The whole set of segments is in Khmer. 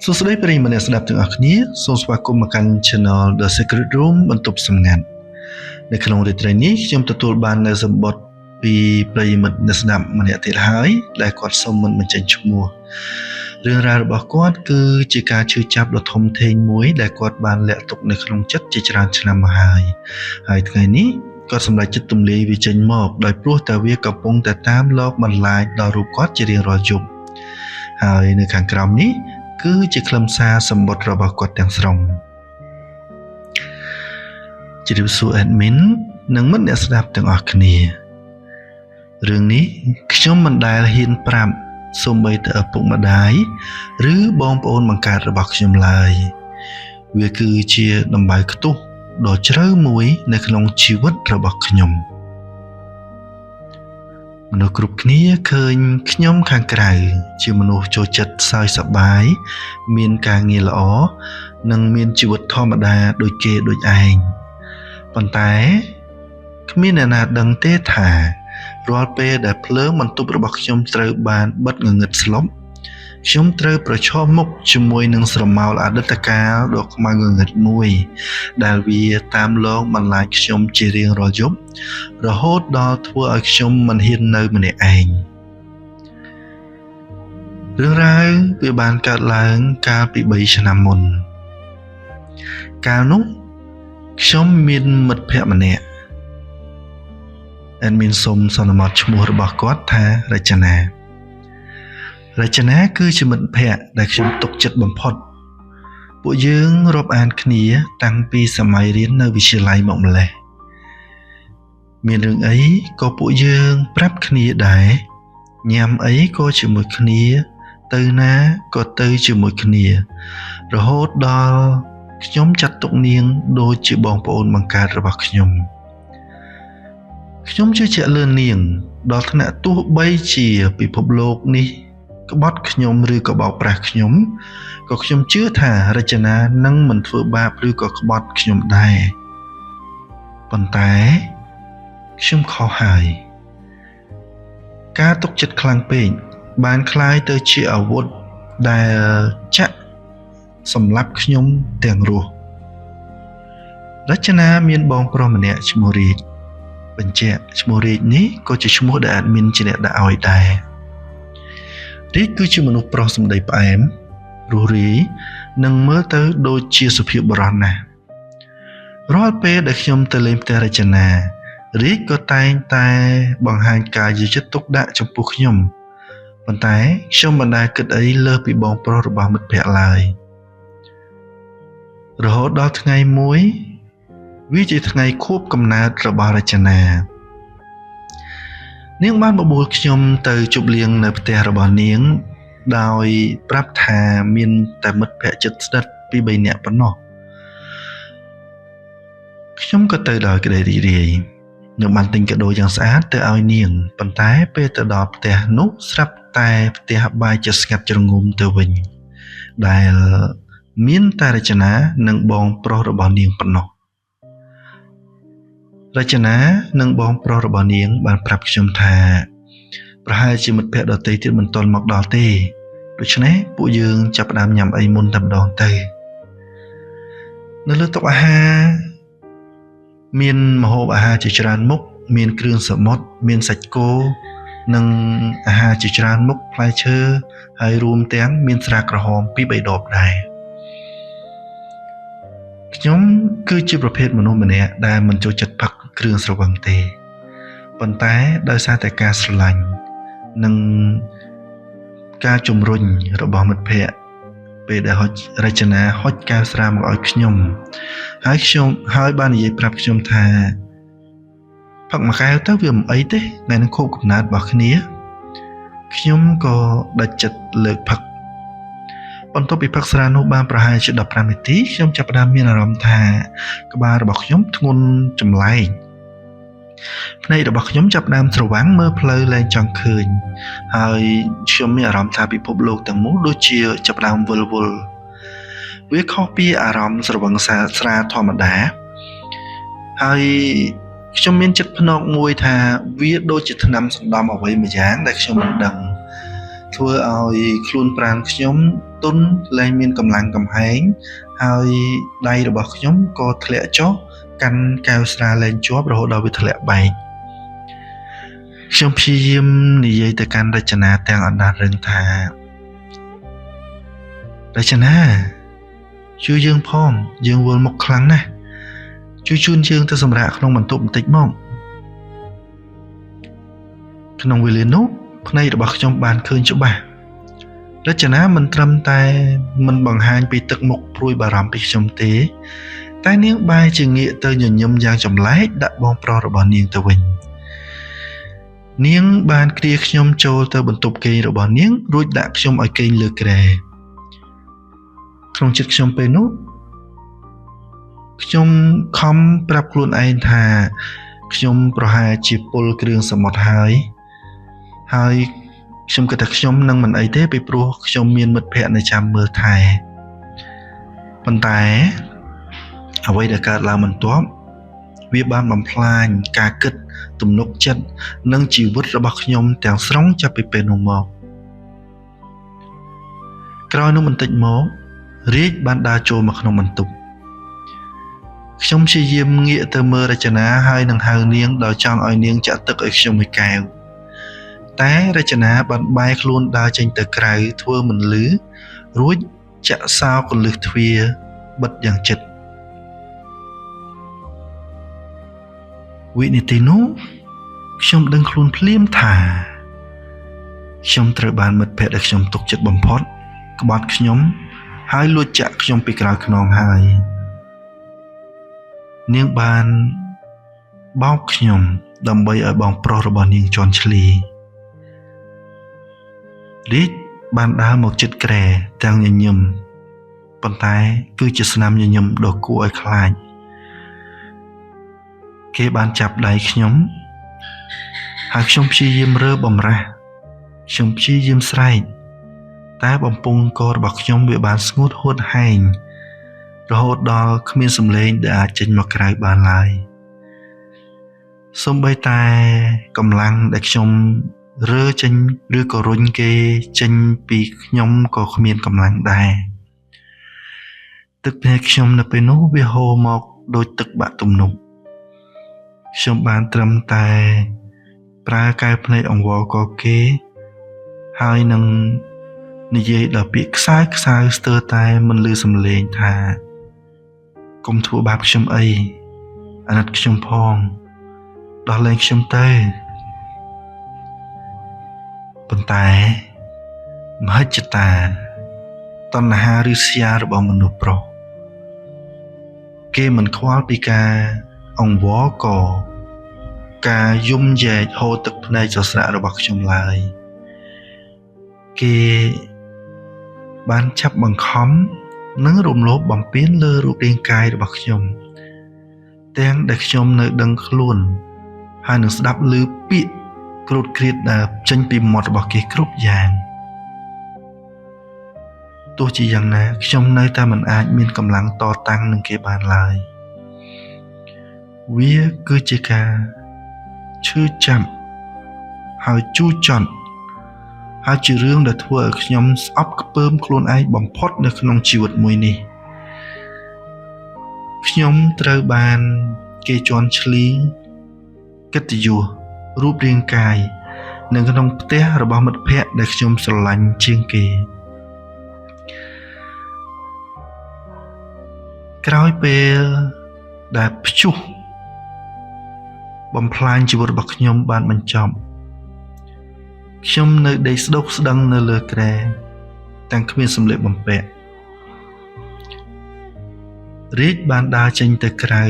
សួស្តីប្រិយមិត្តអ្នកស្ដាប់ទាំងអស់គ្នាសូមស្វាគមន៍មកកាន់ Channel The Secret Room បន្ទប់សម្ងាត់នៅក្នុងរាត្រីនេះខ្ញុំទទួលបាននៅសម្បត្តិពីប្រិយមិត្តអ្នកស្ដាប់ម្នាក់ទៀតហើយដែលគាត់សូមមិនបញ្ចេញឈ្មោះរឿងរ៉ាវរបស់គាត់គឺជាការឈឺចាប់ដ៏ធំធេងមួយដែលគាត់បានលាក់ទុកនៅក្នុងចិត្តជាច្រើនឆ្នាំមកហើយហើយថ្ងៃនេះគាត់សម្រេចចិត្តទម្លាយវាចេញមកដោយព្រោះតែវាកំពុងតែតាមលបបន្លាចដល់រូបគាត់ជារៀងរាល់យប់ហើយនៅខាងក្រោមនេះ គឺជាខ្លឹមសារសម្បត្តិរបស់គាត់ទាំងស្រុងជម្រាបសួរ admin និងមិត្តអ្នកស្ដាប់ទាំងអស់គ្នារឿងនេះខ្ញុំមិនដែលហ៊ានប្រាប់សូម្បីតែឪពុកម្ដាយឬបងប្អូនបង្កើតរបស់ខ្ញុំឡើយវាគឺជាដំបៅខ្ទុះដ៏ជ្រៅមួយនៅក្នុងជីវិតរបស់ខ្ញុំមនុស្សគ្រប់គ្នាឃើញខ្ញុំខាងក្រៅជាមនុស្សចូលចិត្តសើចសប្បាយមានការងារល្អនិងមានជីវិតធម្មតាដូចគេដូចឯងប៉ុន្តែគ្មានអ្នកណាដឹងទេថារាល់ពេលដែលភ្លើងបន្ទប់របស់ខ្ញុំត្រូវបានបិទងងឹតស្លុបខ្ញុំត្រូវប្រឈមមុខជាមួយនឹងស្រមោលអតីតកាលដ៏ខ្មៅងងឹតមួយដែលវាតាមលងបន្លាចខ្ញុំជារៀងរាល់យប់រហូតដល់ធ្វើឲ្យខ្ញុំមិនហ៊ាននៅម្នាក់ឯងរឿងរ៉ាវវាបានកើតឡើងកាលពី3ឆ្នាំមុនកាលនោះខ្ញុំមានមិត្តភក្តិម្នាក់ admin សូមសន្មតឈ្មោះរបស់គាត់ថារចនារចនាគឺជាមិត្តភក្តិដែលខ្ញុំទុកចិត្តបំផុតពួកយើងរាប់អានគ្នាតាំងពីសម័យរៀននៅវិទ្យាល័យមកម្លេះមានរឿងអីក៏ពួកយើងប្រាប់គ្នាដែរញ៉ាំអីក៏ជាមួយគ្នាទៅណាក៏ទៅជាមួយគ្នារហូតដល់ខ្ញុំចាត់ទុកនាងដូចជាបងប្អូនបង្កើតរបស់ខ្ញុំខ្ញុំជឿជាក់លើនាងដល់ថ្នាក់ទោះបីជាពិភពលោកនេះក្បត់ខ្ញុំឬក៏បោកប្រាស់ខ្ញុំក៏ខ្ញុំជឿថារចនានឹងមិនធ្វើបាបឬក៏ក្បត់ខ្ញុំដែរប៉ុន្តែខ្ញុំខុសហើយការទុកចិត្តខ្លាំងពេកបានក្លាយទៅជាអាវុធដែលចាក់សម្លាប់ខ្ញុំទាំងរស់រចនាមានបងប្រុសម្នាក់ឈ្មោះរាជបញ្ជាក់ឈ្មោះរាជនេះក៏ជាឈ្មោះដែល admin ជាអ្នកដាក់ឲ្យដែររាជគឺជាមនុស្សប្រុសសម្ដីផ្អែមរស់រាយនិងមើលទៅដូចជាសុភាពបុរសណាស់រាល់ពេលដែលខ្ញុំទៅលេងផ្ទះរចនារាជក៏តែងតែបង្ហាញការយកចិត្តទុកដាក់ចំពោះខ្ញុំប៉ុន្តែខ្ញុំមិនដែលគិតអីលើសពីបងប្រុសរបស់មិត្តភក្តិឡើយរហូតដល់ថ្ងៃមួយវាជាថ្ងៃខួបកំណើតរបស់រចនានាងបានបបួលខ្ញុំទៅជប់លៀងនៅផ្ទះរបស់នាងដោយប្រាប់ថាមានតែមិត្តភក្តិជិតស្និទ្ធពី3នាក់ប៉ុណ្ណោះខ្ញុំក៏ទៅដោយក្តីរីករាយខ្ញុំបានទិញកាដូយ៉ាងស្អាតទៅឲ្យនាងប៉ុន្តែពេលទៅដល់ផ្ទះនោះស្រាប់តែផ្ទះបាយជាស្ងាត់ជ្រងំទៅវិញដែលមានតែរចនានិងបងប្រុសរបស់នាងប៉ុណ្ណោះរចនានិងបងប្រុសរបស់នាងបានប្រាប់ខ្ញុំថាប្រហែលជាមិត្តភក្តិដទៃទៀតមិនទាន់មកដល់ទេដូច្នេះពួកយើងចាប់ផ្ដើមញ៉ាំអីមុនតែម្ដងទៅនៅលើតុអាហារមានម្ហូបអាហារជាច្រើនមុខមានគ្រឿងសមុទ្រមានសាច់គោនិងអាហារជាច្រើនមុខផ្លែឈើហើយរួមទាំងមានស្រាក្រហមពីរបីដបដែរខ្ញុំគឺជាប្រភេទមនុស្សម្នាក់ដែលមិនចូលចិត្តផឹកគ្រឿងស្រវឹងទេប៉ុន្តែដោយសារតែការស្រឡាញ់និងការជំរុញរបស់មិត្តភក្តិពេលដែលហុចរចនាហុចកែវស្រាមកឲ្យខ្ញុំហើយខ្ញុំហើយបាននិយាយប្រាប់ខ្ញុំថាផឹកមួយកែវទៅវាមិនអីទេថ្ងៃនឹងខួបកំណើតរបស់គ្នាខ្ញុំក៏ដាច់ចិត្តលើកផឹកបន្ទាប់ពីផឹកស្រានោះបានប្រហែលជា15នាទីខ្ញុំចាប់ផ្ដើមមានអារម្មណ៍ថាក្បាលរបស់ខ្ញុំធ្ងន់ចម្លែកភ្នែករបស់ខ្ញុំចាប់ផ្ដើមស្រវាំងមើលផ្លូវលែងចង់ឃើញហើយខ្ញុំមានអារម្មណ៍ថាពិភពលោកទាំងមូលដូចជាចាប់ផ្ដើមវិលវល់វាខុសពីអារម្មណ៍ស្រវឹងស្រាធម្មតាហើយខ្ញុំមានចិត្តភ្នក់មួយថាវាដូចជាថ្នាំសណ្ដំអ្វីមួយយ៉ាងដែលខ្ញុំមិនដឹង ធ្វើឲ្យខ្លួនប្រាណខ្ញុំទន់លែងមានកម្លាំងកំហែងហើយដៃរបស់ខ្ញុំក៏ធ្លាក់ចុះកាន់កែវស្រាលែងជាប់រហូតដល់វាធ្លាក់បែកខ្ញុំព្យាយាមនិយាយទៅកាន់រចនាទាំងអណ្ដាតរឹងថារចនាជួយយើងផងយើងវិលមុខខ្លាំងណាស់ជួយជូនយើងទៅសម្រាកក្នុងបន្ទប់បន្តិចមកក្នុងវេលានោះភ្នែករបស់ខ្ញុំបានឃើញច្បាស់រចនាមិនត្រឹមតែមិនបង្ហាញពីទឹកមុខព្រួយបារម្ភពីខ្ញុំទេតែនាងបែរជាងាកទៅញញឹមយ៉ាងចម្លែកដាក់បងប្រុសរបស់នាងទៅវិញនាងបានគ្រាខ្ញុំចូលទៅបន្ទប់គេងរបស់នាងរួចដាក់ខ្ញុំឲ្យគេងលើគ្រែក្នុងចិត្តខ្ញុំពេលនោះខ្ញុំខំប្រាប់ខ្លួនឯងថាខ្ញុំប្រហែលជាពុលគ្រឿងសមុទ្រហើយហើយខ្ញុំគិតថាខ្ញុំនឹងមិនអីទេពីព្រោះខ្ញុំមានមិត្តភ័ក្តិនៅចាំមើលថែប៉ុន្តែអ្វីដែលកើតឡើងបន្ទាប់វាបានបំផ្លាញការគិតទំនុកចិត្តនិងជីវិតរបស់ខ្ញុំទាំងស្រុងចាប់ពីពេលនោះមកក្រោយនោះបន្តិចមករាជបានដើរចូលមកក្នុងបន្ទប់ខ្ញុំព្យាយាមងាកទៅមើលរចនាហើយនឹងហៅនាងដោយចង់ឲ្យនាងចាក់ទឹកឲ្យខ្ញុំមួយកែវតែរចនាបានបែរខ្លួនដើរចេញទៅក្រៅធ្វើមិនលឺរួចចាក់សោកលឹះទ្វារបិទយ៉ាងជិតវិនាទីនោះខ្ញុំដឹងខ្លួនភ្លាមថាខ្ញុំត្រូវបានមិត្តភក្តិដែលខ្ញុំទុកចិត្តបំផុតក្បត់ខ្ញុំហើយលួចចាក់ខ្ញុំពីក្រោយខ្នងហើយនាងបានបោកខ្ញុំដើម្បីឲ្យបងប្រុសរបស់នាងជន់ឈ្លីរាជបានដើរមកជិតគ្រែទាំងញញឹមប៉ុន្តែគឺជាស្នាមញញឹមដ៏គួរឲ្យខ្លាចគេបានចាប់ដៃខ្ញុំហើយខ្ញុំព្យាយាមរើបំរាស់ខ្ញុំព្យាយាមស្រែកតែបំពង់ករបស់ខ្ញុំវាបានស្ងួតហួតហែងរហូតដល់គ្មានសំឡេងដែលអាចចេញមកក្រៅបានឡើយសូម្បីតែកម្លាំងដែលខ្ញុំរើចេញឬក៏រុញគេចេញពីខ្ញុំក៏គ្មានកម្លាំងដែរទឹកភ្នែកខ្ញុំនៅពេលនោះវាហូរមកដូចទឹកបាក់ទំនប់ខ្ញុំបានត្រឹមតែប្រើកែវភ្នែកអង្វរកគេហើយនឹងនិយាយដល់ពាក្យខ្សើខ្សើស្ទើរតែមិនឮសំឡេងថាកុំធ្វើបាបខ្ញុំអីអាណិតខ្ញុំផងដោះលែងខ្ញុំទៅប៉ុន្តែមហិច្ឆតាតណ្ហាឬស្យារបស់មនុស្សប្រុសគេមិនខ្វល់ពីការអង្វរកការយំយែកហូរទឹកភ្នែកសស្រាក់របស់ខ្ញុំឡើយគេបានចាប់បង្ខំនិងរំលោភបំពានលើរូបរាងកាយរបស់ខ្ញុំទាំងដែលខ្ញុំនៅដឹងខ្លួនហើយនឹងស្ដាប់ឮពាក្យគ្រោតគ្រាតដែលចេញពីមាត់របស់គេគ្រប់យ៉ាងទោះជាយ៉ាងណាខ្ញុំនៅតែមិនអាចមានកម្លាំងតតាំងនឹងគេបានឡើយវាគឺជាការឈឺចាប់ហើយជូរចត់ហើយជារឿងដែលធ្វើឲ្យខ្ញុំស្អប់ខ្ពើមខ្លួនឯងបំផុតនៅក្នុងជីវិតមួយនេះខ្ញុំត្រូវបានគេជន់ឈ្លីកិត្តិយសរូបរាងកាយនៅក្នុងផ្ទះរបស់មិត្តភ័ក្តិដែលខ្ញុំស្រឡាញ់ជាងគេក្រោយពេលដែលព្យុះបំផ្លាញជីវិតរបស់ខ្ញុំបានបញ្ចប់ខ្ញុំនៅដេកស្ដុកស្ដឹងនៅលើគ្រែទាំងគ្មានសម្លៀកបំពាក់រាជបានដើរចេញទៅក្រៅ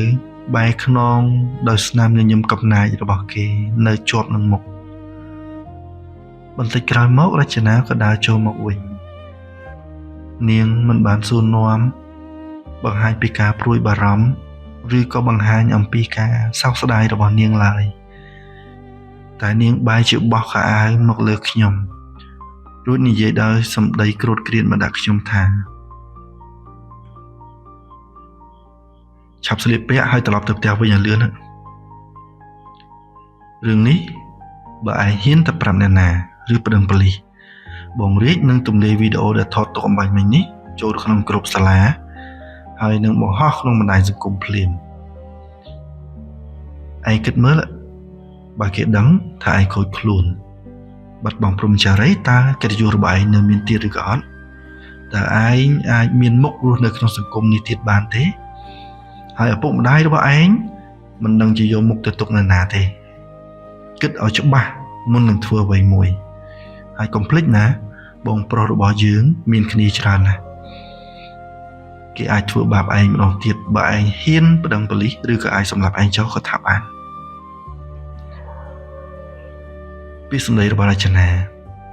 បែរខ្នងដោយស្នាមញញឹមកំណាចរបស់គេនៅជាប់នឹងមុខបន្តិចក្រោយមករចនាក៏ដើរចូលមកវិញនាងមិនបានសួរនាំបង្ហាញពីការព្រួយបារម្ភឬក៏បង្ហាញអំពីការសោកស្ដាយរបស់នាងឡើយតែនាងបែរជាបោះខោអាវមកលើខ្ញុំរួចនិយាយដោយសម្ដីគ្រោតគ្រាតមកដាក់ខ្ញុំថាឆាប់ស្លៀកពាក់ហើយត្រឡប់ទៅផ្ទះវិញឲ្យលឿនរឿងនេះបើឯងហ៊ានតែប្រាប់អ្នកណាឬប្តឹងប៉ូលីស បងរាជនឹងទម្លាយវីដេអូដែលថតទុកអម្បាញ់មិញនេះចូលក្នុងក្រុមសាលាហើយនឹងបង្ហោះក្នុងបណ្ដាញសង្គមភ្លាមឯងគិតមើលបើគេដឹងថាឯងខូចខ្លួនបាត់បង់ព្រហ្មចារីតើកិត្តិយសរបស់ឯងនៅមានទៀតឬក៏អត់តើឯងអាចមានមុខរស់នៅក្នុងសង្គមនេះទៀតបានទេហើយឪពុកម្ដាយរបស់ឯងមិនដឹងជាយកមុខទៅទុកនៅណាទេគិតឲ្យច្បាស់មុននឹងធ្វើអ្វីមួយហើយកុំភ្លេចណាបងប្រុសរបស់យើងមានគ្នាច្រើនណាស់គេអាចធ្វើបាបឯងម្ដងទៀតបើឯងហ៊ានប្តឹងប៉ូលីសឬក៏អាចសម្លាប់ឯងចោលក៏ថាបានពីសម្ដីរបស់រចនា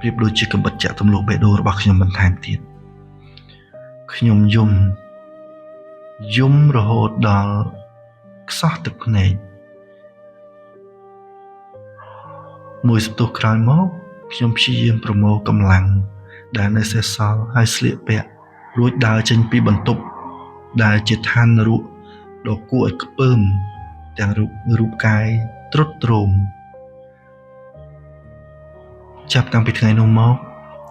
ប្រៀបដូចជាកំបិតចាក់ទម្លុះបេះដូងរបស់ខ្ញុំបន្ថែមទៀតខ្ញុំយំរហូតដល់ខ្សោះទឹកភ្នែកមួយសប្តាហ៍ក្រោយមកខ្ញុំព្យាយាមប្រមូលកម្លាំងដែលនៅសេសសល់ហើយស្លៀកពាក់រួចដើរចេញពីបន្ទប់ដែលជាឋាននរកដ៏គួរឲ្យខ្ពើមទាំងរូបកាយទ្រុឌទ្រោមចាប់តាំងពីថ្ងៃនោះមក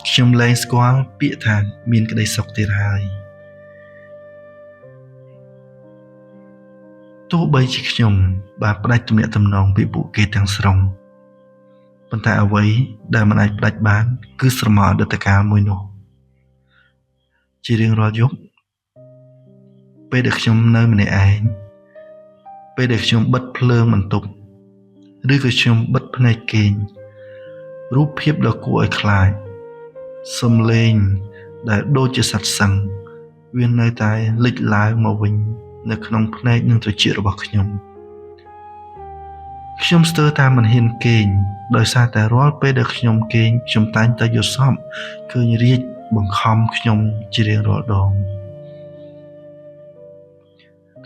ខ្ញុំលែងស្គាល់ពាក្យថាមានក្តីសុខទៀតហើយទោះបីជាខ្ញុំបានផ្ដាច់ទំនាក់ទំនងពីពួកគេទាំងស្រុងប៉ុន្តែអ្វីដែលមិនអាចផ្ដាច់បានគឺស្រមោលអតីតកាលមួយនោះជារៀងរាល់យប់ពេលដែលខ្ញុំនៅម្នាក់ឯងពេលដែលខ្ញុំបិទភ្លើងបន្ទប់ឬក៏ខ្ញុំបិទភ្នែកគេងរូបភាពដ៏គួរឲ្យខ្លាចសំឡេងដែលដូចជាសត្វសឹងវានៅតែលេចឡើងមកវិញនៅក្នុងភ្នែកនិងត្រចៀករបស់ខ្ញុំខ្ញុំស្ទើរតែមិនហ៊ានគេងដោយសារតែរាល់ពេលដែលខ្ញុំគេងខ្ញុំតែងតែយល់សប្តិឃើញរាជបង្ខំខ្ញុំជារៀងរាល់ដង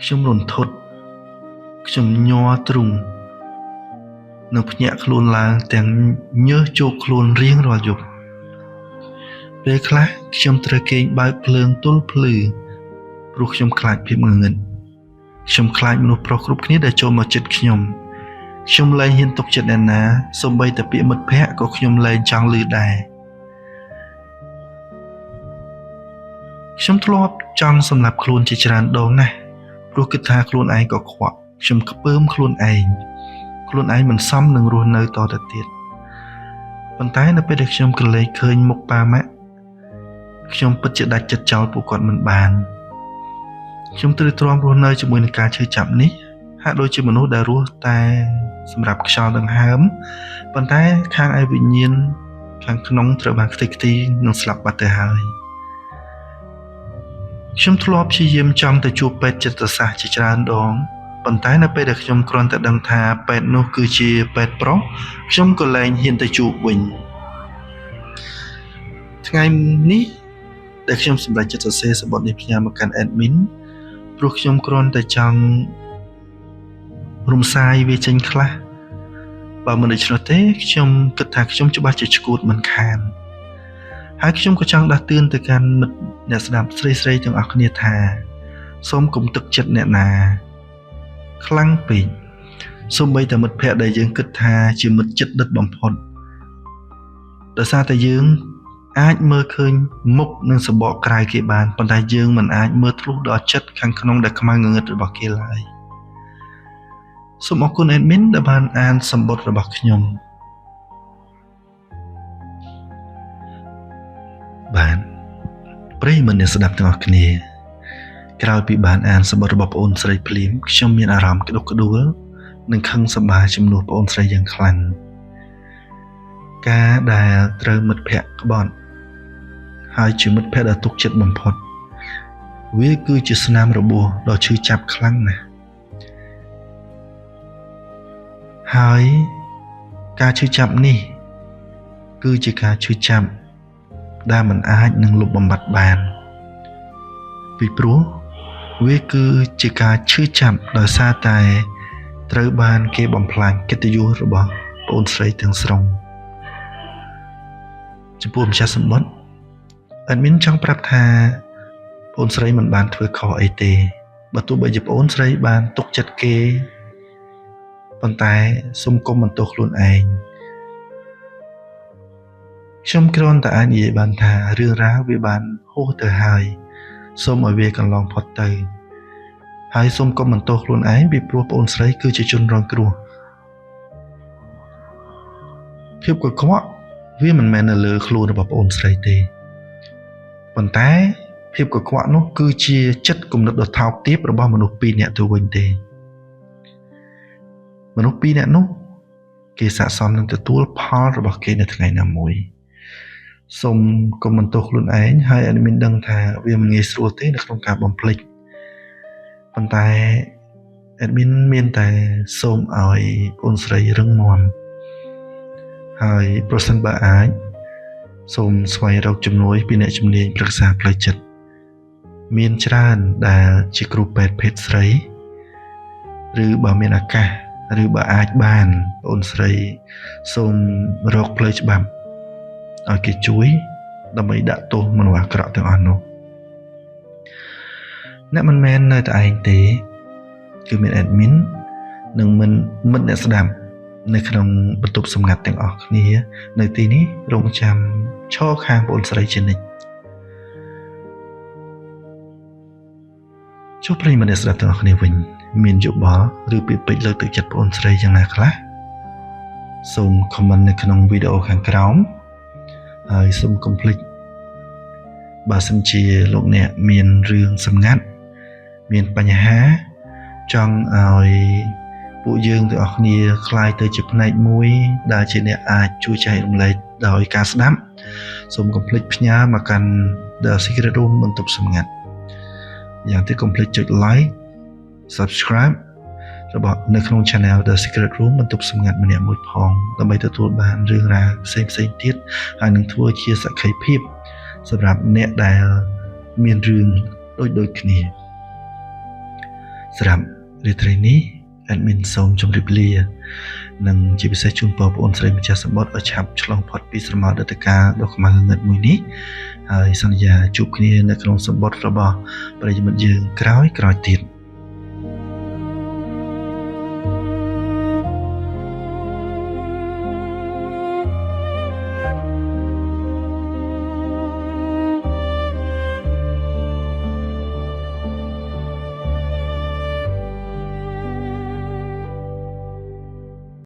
ខ្ញុំរន្ធត់ខ្ញុំញ័រទ្រូងនិងភ្ញាក់ខ្លួនឡើងទាំងញើសជោគខ្លួនរៀងរាល់យប់ពេលខ្លះខ្ញុំត្រូវគេងបើកភ្លើងទល់ភ្លឺព្រោះខ្ញុំខ្លាចភាពងងឹតខ្ញុំខ្លាចមនុស្សប្រុសគ្រប់គ្នាដែលចូលមកជិតខ្ញុំខ្ញុំលែងហ៊ានទុកចិត្តអ្នកណាសូម្បីតែពាក្យមិត្តភក្តិក៏ខ្ញុំលែងចង់ឮដែរខ្ញុំធ្លាប់ចង់សម្លាប់ខ្លួនជាច្រើនដងណាស់ព្រោះគិតថាខ្លួនឯងក៏ខ្វក់ខ្ញុំខ្ពើមខ្លួនឯងមិនសមនឹងរស់នៅតទៅទៀតប៉ុន្តែនៅពេលដែលខ្ញុំក្រឡេកឃើញមុខប៉ាម៉ាក់ខ្ញុំពិតជាដាច់ចិត្តចោលពួកគាត់មិនបានខ្ញុំត្រូវទ្រាំរស់នៅជាមួយនឹងការឈឺចាប់នេះហាក់ដូចជាមនុស្សដែលរស់តែសម្រាប់ខ្យល់ដង្ហើមប៉ុន្តែខាងឯវិញ្ញាណខាងក្នុងត្រូវបានខ្ទេចខ្ទីនិងស្លាប់បាត់ទៅហើយខ្ញុំធ្លាប់ព្យាយាមចង់ទៅជួបពេទ្យចិត្តសាស្ត្រជាច្រើនដងប៉ុន្តែនៅពេលដែលខ្ញុំគ្រាន់តែដឹងថាពេទ្យនោះគឺជាពេទ្យប្រុសខ្ញុំក៏លែងហ៊ានទៅជួបវិញថ្ងៃនេះដែលខ្ញុំសម្រេចចិត្តសរសេរសម្បត្តិនេះផ្ញើមកកាន់ admin ព្រោះខ្ញុំគ្រាន់តែចង់រំសាយវាចេញខ្លះបើមិនដូច្នោះទេខ្ញុំគិតថាខ្ញុំច្បាស់ជាឆ្កួតមិនខានហើយខ្ញុំក៏ចង់ដាស់តឿនទៅកាន់មិត្តអ្នកស្ដាប់ស្រីៗទាំងអស់គ្នាថាសូមកុំទឹកចិត្តអ្នកណាខ្លាំងពេកសូម្បីតែមិត្តភក្តិដែលយើងគិតថាជាមិត្តជិតដិតបំផុតដោយសារតែយើងអាចមើលឃើញមុខនិងសម្បកក្រៅគេបានប៉ុន្តែយើងមិនអាចមើលធ្លុះដល់ចិត្តខាងក្នុងដែលខ្មៅងងឹតរបស់គេឡើយសូមអរគុណ admin ដែលបានអានសម្បត្តិរបស់ខ្ញុំបានប្រិយមិត្តអ្នកស្ដាប់ទាំងអស់គ្នាក្រោយពីបានអានសម្បត្តិរបស់ប្អូនស្រីភ្លាមខ្ញុំមានអារម្មណ៍ក្តុកក្តួលនិងខឹងសម្បាជំនួសប្អូនស្រីយ៉ាងខ្លាំងការដែលត្រូវមិត្តភក្តិក្បត់ហើយជាមិត្តភក្តិដ៏ទុកចិត្តបំផុតវាគឺជាស្នាមរបួសដ៏ឈឺចាប់ខ្លាំងណាស់ហើយការឈឺចាប់នេះគឺជាការឈឺចាប់ដែលមិនអាចនឹងលុបបំបាត់បានពីព្រោះវាគឺជាការឈឺចាប់ដោយសារតែត្រូវបានគេបំផ្លាញកិត្តិយសរបស់ប្អូនស្រីទាំងស្រុងចំពោះម្ចាស់សម្បត្តិ admin ចង់ប្រាប់ថាប្អូនស្រីមិនបានធ្វើខុសអីទេបើទោះបីជាប្អូនស្រីបានទុកចិត្តគេប៉ុន្តែសូមកុំបន្ទោសខ្លួនឯង ខ្ញុំគ្រាន់តែអាចនិយាយបានថារឿងរ៉ាវវាបានហួសទៅហើយសូមឲ្យវាកន្លងផុតទៅហើយសូមកុំបន្ទោសខ្លួនឯងពីព្រោះប្អូនស្រីគឺជាជនរងគ្រោះភាពកខ្វក់វាមិនមែននៅលើខ្លួនរបស់ប្អូនស្រីទេប៉ុន្តែភាពកខ្វក់នោះគឺជាចិត្តគំនិតដ៏ថោកទាបរបស់មនុស្សពីរនាក់ទៅវិញទេមនុស្សពីរនាក់នោះគេស័ក្តិសមនឹងទទួលផលរបស់គេនៅថ្ងៃណាមួយសូមកុំបន្ទោសខ្លួនឯងហើយឲ្យមានដឹងថាវាមិនងាយស្រួលទេនៅក្នុងការបំភ្លេចប៉ុន្តែ admin មានតែសូមឲ្យបងស្រីរឹងមាំហើយប្រសិនបើអាចសូមស្វែងរកជំនួយពីអ្នកជំនាញប្រឹក្សាផ្លូវចិត្តមានច្រើនដែលជាគ្រូពេទ្យភេទស្រីឬបើមានឱកាសឬបើអាចបានបងស្រីសូមរកផ្លូវច្បាប់ឲ្យគេជួយដើម្បីដាក់ទោសមនុស្សអាក្រក់ទាំងអស់នោះអ្នកមិនមែននៅតែឯងទេគឺមាន admin និងមិនមិត្តអ្នកស្ដាប់នៅក្នុងបន្ទប់សម្ងាត់ទាំងអស់គ្នានៅទីនេះរងចាំឈរខាងបងស្រីជានិច្ចជួបប្រិយមិត្តអ្នកស្ដាប់ទាំងអស់គ្នាវិញមានយោបល់ឬពាក្យពេចន៍លើកទឹកចិត្តបងស្រីយ៉ាងណាខ្លះសូម comment នៅក្នុងវីដេអូខាងក្រោមហើយសូមកុំភ្លេចបើសិនជាលោកអ្នកមានរឿងសម្ងាត់មានបញ្ហាចង់ឲ្យពួកយើងទាំងអស់គ្នាក្លាយទៅជាផ្នែកមួយដែលជាអ្នកអាចជួយចែករំលែកដោយការស្ដាប់សូមកុំភ្លេចផ្ញើមកកាន់ The Secret Room បន្ទប់សម្ងាត់យ៉ាងទៀតកុំភ្លេចចុច like subscribe របស់នៅក្នុង Channel The Secret Room បន្ទប់សម្ងាត់ម្នាក់មួយផងដើម្បីទទួលបានរឿងរ៉ាវផ្សេងៗទៀតហើយនឹងធ្វើជាសក្ខីភាពសម្រាប់អ្នកដែលមានរឿងដូចគ្នាសម្រាប់រាត្រីនេះ admin សូមជម្រាបលានិងជាពិសេសជូនពរប្អូនស្រីម្ចាស់សម្បត្តិឲ្យឆាប់ឆ្លងផុតពីស្រមោលដតកាលដ៏ខ្មៅងងឹតមួយនេះហើយសន្យាជួបគ្នានៅក្នុងសម្បត្តិរបស់ប្រិយមិត្តយើងក្រោយៗទៀត